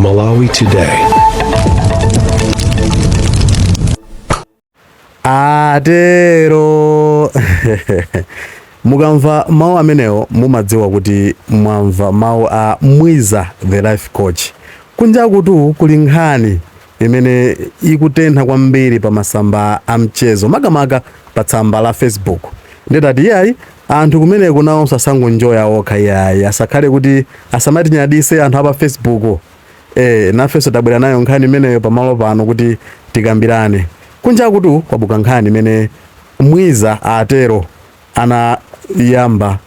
Malawi Today. Atero mukamva mawu amenewo mumadziwa kuti mwamva mawu a Mwiza the life coach. Kunjakutu kuli nkhani imene ikutentha kwambiri pa masamba a mchezo, makamaka pa tsamba la Facebook. Nditati iyayi, anthu kumeneko nawonso asangonjoya okha iyayi, asakhale kuti asamatinyadise anthu apa Facebook. Nafenso tabwera nayo nkhani imeneyo pamalo pano kuti tikambirane. Kunjakutu kwabuka nkhani imene Mwiza atero anayamba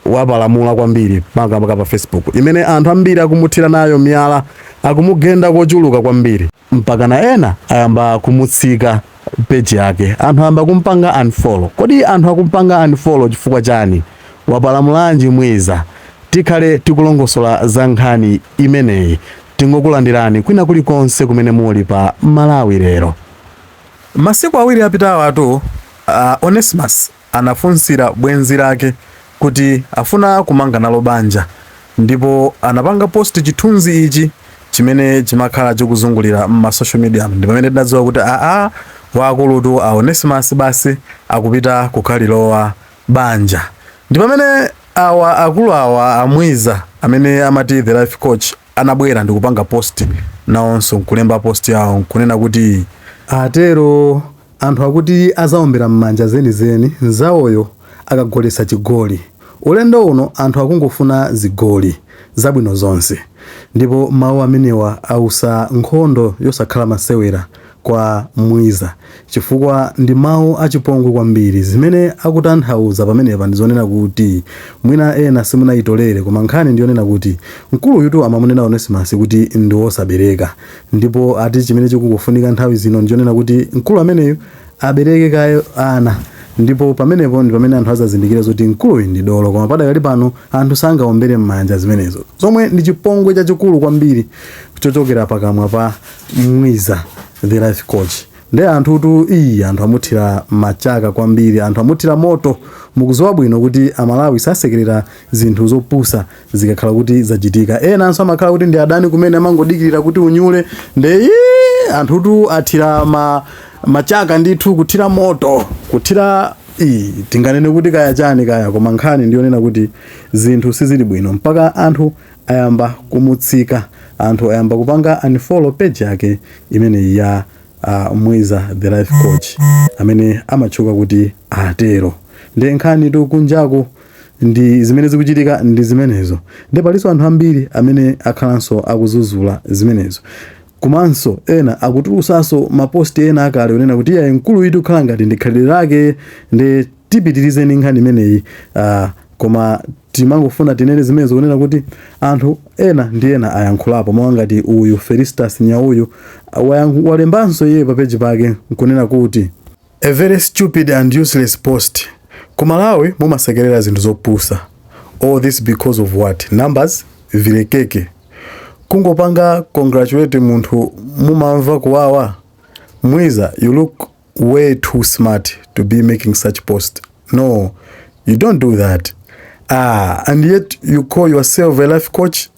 wapalamula kwambiri makamaka pa Facebook, imene anthu ambiri akumuthira nayo miyala, akumugenda kochuluka kwambiri, mpakana ena ayamba kumutsika page yake, anthu ayamba kumpanga unfollow. Kodi anthu akumpanga unfollow chifukwa chani? Wapalamulanji Mwiza? Tikhale tikulongosola za nkhani imeneyi. Tingokulandirani kwina kulikonse kumene muli pa Malawi Lero. Masiku 2 apitawatu, Onesimus anafunsira bwenzi lake kuti afuna kumanga nalo banja, ndipo anapanga post chithunzi ichi chimene chimakhala chikuzungulira m'ma social media. Ndi pamene tinadziwa kuti aa, wakulutu a Onesimus basi akupita kukalilowa banja. Ndi pamene awa akulu awa amwiza amene amati the life coach anabwera ndikupanga post nawonso, nkulemba post yawo nkunena kuti atero anthu akuti azaombera m'manja zenizeni nzawoyo akagolesa chigoli. Ulendo uno anthu akungofuna zigoli zabwino zonse. Ndipo mawu amenewa ausa nkhondo yosakhala masewera kwa Mwiza, chifukwa ndi mawu achipongwe kwambiri. Zimene akutanthauza pamenepa ndi zonena kuti mwina ena simunayitolere, koma nkhani ndiyonena kuti mkuluyutu amamunena Onesimus kuti ndi wosabereka, ndipo ati chimene chikungofunika nthawi zino ndiyonena kuti mkulu ameneyu abereke kaye ana, ndipo pamenepo ndi pamene anthu azazindikire zoti mkuluyu ndi dolo. Koma padakali pano anthu sangaombere m'manja zimenezo, zomwe ndi chipongwe chachikulu kwambiri chochokera pakamwa pa Mwiza the life coach. Nde anthutu iyi, anthu amuthira machaka kwambiri, anthu amuthira moto. Mukuziwa bwino kuti Amalawi sasekerera zinthu zopusa zikakhala kuti zachitika. Enanso amakhala kuti ndi adani kumene amangodikirira kuti unyule. Nde ii, anthutu athira machaka ndithu, kuthira moto, kuthira ii, tinganene kuti kaya chani kaya, koma nkhani ndiyonena kuti zinthu sizili bwino, mpaka anthu ayamba kumutsika, anthu ayamba kupanga unfollow page yake imeneyi ya Mwiza the life coach amene amatchuka kuti atero. Ndi nkhani tu kunjaku ndi zimene zikuchitika ndi zimenezo. Ndi palinso anthu ambiri amene akhalanso akuzuzula zimenezo, komanso ena akutulusanso maposti ena akale onena kuti iyayi, mkulu itu khala ngati ndi khalidwe lake. Ndi tipitirizeni nkhani imeneyi, koma timangofuna tinene zimenezo kunena kuti anthu ena ndi ena ayankhulapo, monga ngati uyu Felistas Nyauyu walembanso iye pa page pake nkunena kuti, "A very stupid and useless post. Ku Malawi mumasekerera zinthu zopusa. All this because of what? Numbers? Vilekeke. Kungopanga congratulate munthu mumamva kuwawa? Mwiza, you look way too smart to be making such post. No, you don't do that. Ah, and yet you call yourself a life coach?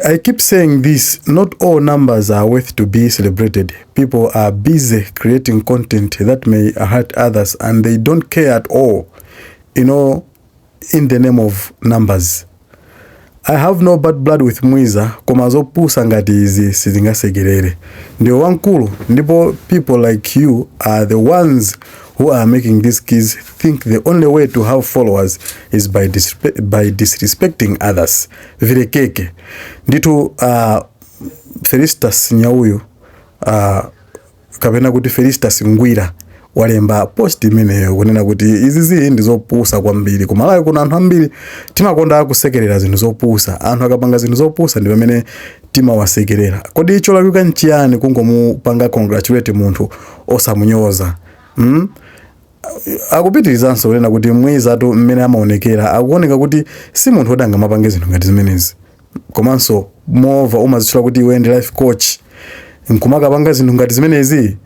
I keep saying this, not all numbers are worth to be celebrated. People are busy creating content that may hurt others and they don't care at all, in the name of numbers. I have no bad blood with Mwiza, koma zopusa ngati izi sizingasekerere. Ndiwe wamkulu, ndipo people like you are the ones who are making these kids think the only way to have followers is by disrespecting others. Vilekeke." Ndithu Felistas Nyauyu, kapena kuti Felistas Ngwira, walemba post imeneyo kunena kuti izizi ndi zopusa kwambiri. Ku Malawi kuno anthu ambiri timakonda kusekerera zinthu zopusa. Anthu akapanga zinthu zopusa ndi pamene timawasekerera. Kodi cholakwika nchiyani kungomupanga congratulate munthu osamunyoza? Akupitirizanso kunena kuti Mwizatu mmene amaonekera, akuoneka kuti si munthu woti angamapange zinthu ngati zimenezi, komanso moreover umazitchula kuti iwe ndi life coach nkumakapanga zinthu ngati zimenezi.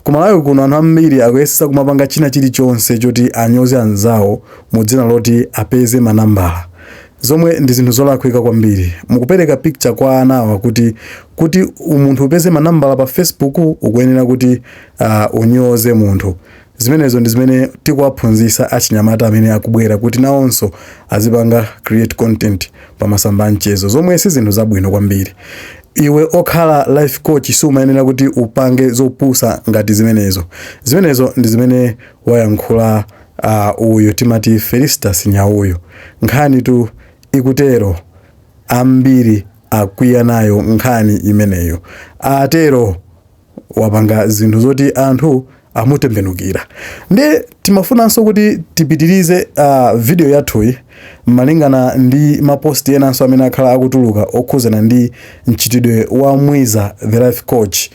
Kumalawi kuno anthu ambiri akuyesesa kumapanga china chilichonse choti anyoze anzawo mu dzina loti apeze manambala. Zomwe ndi zinthu zolakwika kwambiri. Mukupereka picture kwa anawa kuti munthu upeze manambala pa Facebook ukuyenera kuti unyoze munthu. Zimenezo ndi zimene tikuwaphunzitsa achinyamata amene akubwera kuti nawonso azipanga create content pa masamba a mchezo, zomwe si zinthu zabwino kwambiri. Iwe okhala life coach sumayenera kuti upange zopusa ngati zimenezo. Zimenezo ndi zimene wayankhula uyu timati Felistas Nyauyu. Nkhani tu ikutero, ambiri akwiya nayo nkhani imeneyo. Atero wapanga zinthu zoti anthu amutembenukira. Ndiye timafunanso kuti tipitirize video yathuyi malingana ndi maposti enanso amene akhala akutuluka okhuzana ndi mchitidwe wa Mwiza the life coach,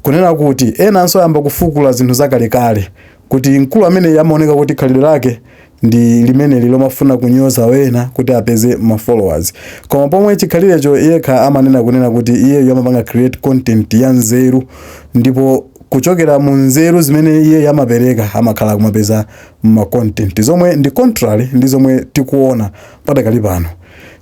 kunena kuti enanso ayamba kufukula zinthu zakalekale kuti mkulu amene amaoneka kuti khalidwe lake ndi limeneli lomafuna kunyoza wena kuti apeze ma followers, koma pomwe chikhalirecho yekha amanena kunena kuti iyeyo amapanga create content ya nzeru, ndipo kuchokera mu nzeru zimene iye amapereka amakhala kumapeza ma content, zomwe ndi contrary ndi zomwe tikuona padakali pano.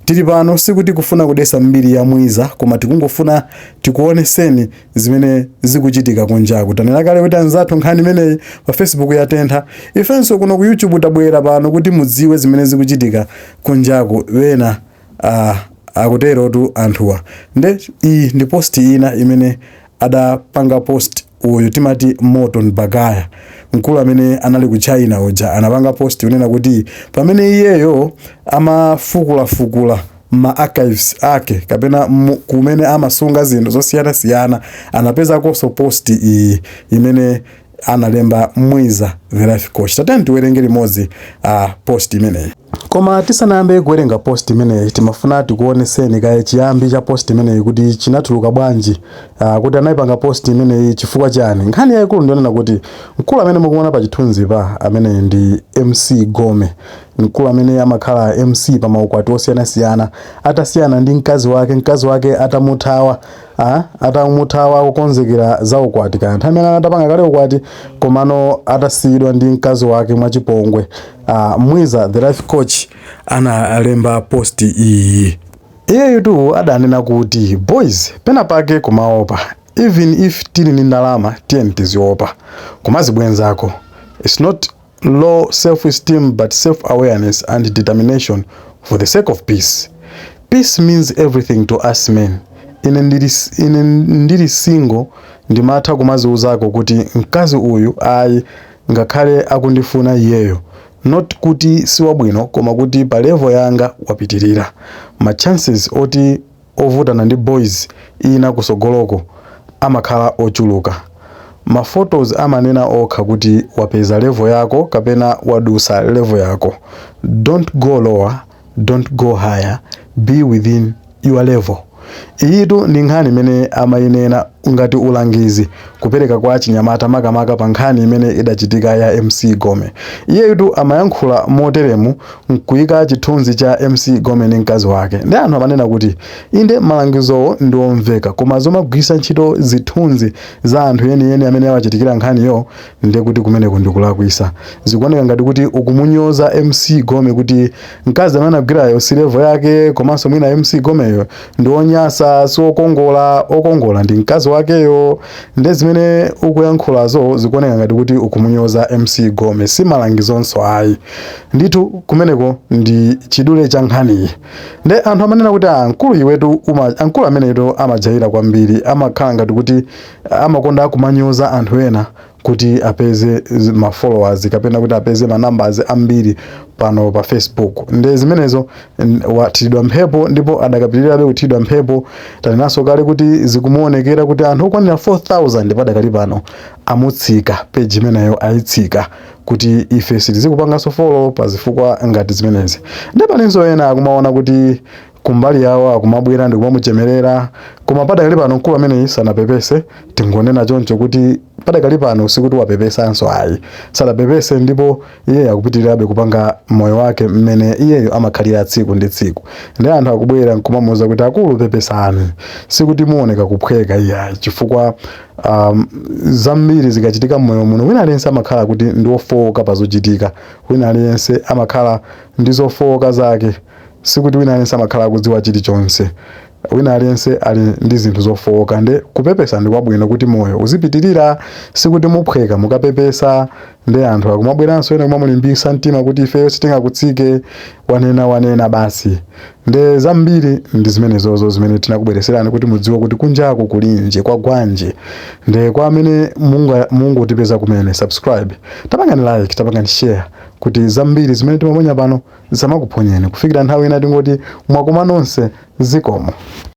Tili pano sikuti kufuna kudetsa mbiri ya Mwiza, koma tikungofuna tikuoneseni zimene zikuchitika kunjaku. Tanena kale kuti anzathu, nkhani imeneyi pa Facebook yatentha. Ifenso kuno ku YouTube tabwera pano kuti mudziwe zimene zikuchitika kunjaku. Wena akuterotu anthuwa. Nde iyi ndi post ina imene adapanga post uyu timati Morton Bagaya, mkulu amene anali ku China uja. Anapanga post unena kuti pamene iyeyo amafukulafukula ma archives ake kapena kumene amasunga zinthu zosiyanasiyana, anapezakonso post iyi imene analemba Mwiza the life coach. Tateni tiwerenge limodzi post imeneyi. Koma tisanayambe kuwerenga post imeneyi, timafuna tikuoneseni kaye chiyambi cha post imeneyi kuti chinatuluka bwanji, kuti anayipanga post imeneyi chifukwa chani. Nkhani yayikulu ndionena kuti mkulu amene mukuona pa chithunzi pa ameneyi ndi MC Gome, mkulu amene amakhala MC pa maukwati osiyanasiyana. Atasiyana ndi mkazi wake, mkazi wake atamuthawa, atamuthawa kukonzekera za ukwati, kaya nthawi imene anatapanga kale ukwati, komano atasiyidwa ndi mkazi wake mwachipongwe, Mwiza the life coach analemba post iyi. Iyeyu adanena kuti, "Boys, pena pake kumaopa. Even if tili ndi ndalama, tiyeni tiziopa kumazibwenzako. It's not low self-esteem but self-awareness and determination for the sake of peace. Peace means everything to us men. Ine ndili single, ndimatha kumaziuzako kuti mkazi uyu ayi, ngakhale akundifuna iyeyo, not kuti siwabwino, koma kuti pa level yanga wapitirira. Ma chances oti ovutana ndi boys ina kusogoloko amakhala ochuluka. Ma photos amanena okha kuti wapeza level yako kapena wadusa level yako. Don't go lower, don't go higher, be within your level." Iyitu ndi nkhani imene amayinena ngati ulangizi kupereka kwa achinyamata, makamaka pa nkhani imene idachitika ya MC Gome. Iyeyitu amayankhula moteremu nkuyika chithunzi cha MC Gome ndi mkazi wake. Ndi anthu amanena kuti inde, malangizowo ndi omveka, koma zomagwiritsa ntchito zithunzi za anthu yeniyeni amene awachitikira nkhaniyo, ndiye kuti kumeneko ndikulakwisa. Zikuoneka ngati kuti ukumunyoza MC Gome kuti mkazi amene anagwirayo si level yake, komanso mwina MC Gomeyo ndi onyasa, si okongola, okongola ndi mkazi wakeyo. Ndi zimene ukuyankhulazo zikuoneka ngati kuti ukumunyoza MC Gome, si malangizonso ayi. Ndithu kumeneko ndi chidule cha nkhaniyi. Nde anthu amanena kuti, ah, mkulu iwetu mkulu amenetu amajayira kwambiri, amakhala ngati kuti amakonda kumanyoza anthu ena kuti apeze ma followers kapena kuti apeze ma numbers ambiri pano pa Facebook. Nde zimenezo wathiridwa mphepo ndipo adakapitirirabe kuthiridwa mphepo. Tanenanso kale kuti zikumuonekera kuti anthu okwanira 4000 padakali pano amutsika page imeneyo, ayitsika kuti ife sitizikupanganso follow pa zifukwa ngati zimenezi. Ndi palinso ena akumaona kuti kumbali yawo akumabwera ndi kumamuchemerera, koma padakali pano mkulu ameneyi sanapepese. Tingonena choncho kuti padakali pano sikuti wapepesanso ayi, sadapepese, ndipo iye akupitirirabe kupanga moyo wake mmene iyeyo amakhalira tsiku ndi tsiku. Ndi anthu akubwera nkumamuwuza kuti, "Akulu, pepesani, sikuti muoneka kuphweka iyayi," chifukwa zambiri zikachitika mmoyo muno, wina aliyense amakhala kuti ndi wofowoka pa zochitika, wina aliyense amakhala ndi zofowoka zake. Sikuti wina aliyense amakhala akudziwa chilichonse. Wina aliyense ali ndi zinthu zofowoka, nde kupepesa ndi kwabwino kuti moyo uzipitirira. Sikuti muphweka mukapepesa. Nde anthu akumabweranso ena kumamulimbisa mtima kuti ifeyo sitingakutsike, wanena wanena basi. Nde zambiri ndi zimenezozo zimene tinakubwereserani kuti mudziwe kuti kunjaku kulinji, kwagwanji. Nde kwa amene mungotipeza kumene, subscribe, tapangani like, tapangani share kuti zambiri zimene timaponya pano zisamakuphonyeni. Kufikira nthawi ina tingoti mwakoma nonse, zikomo.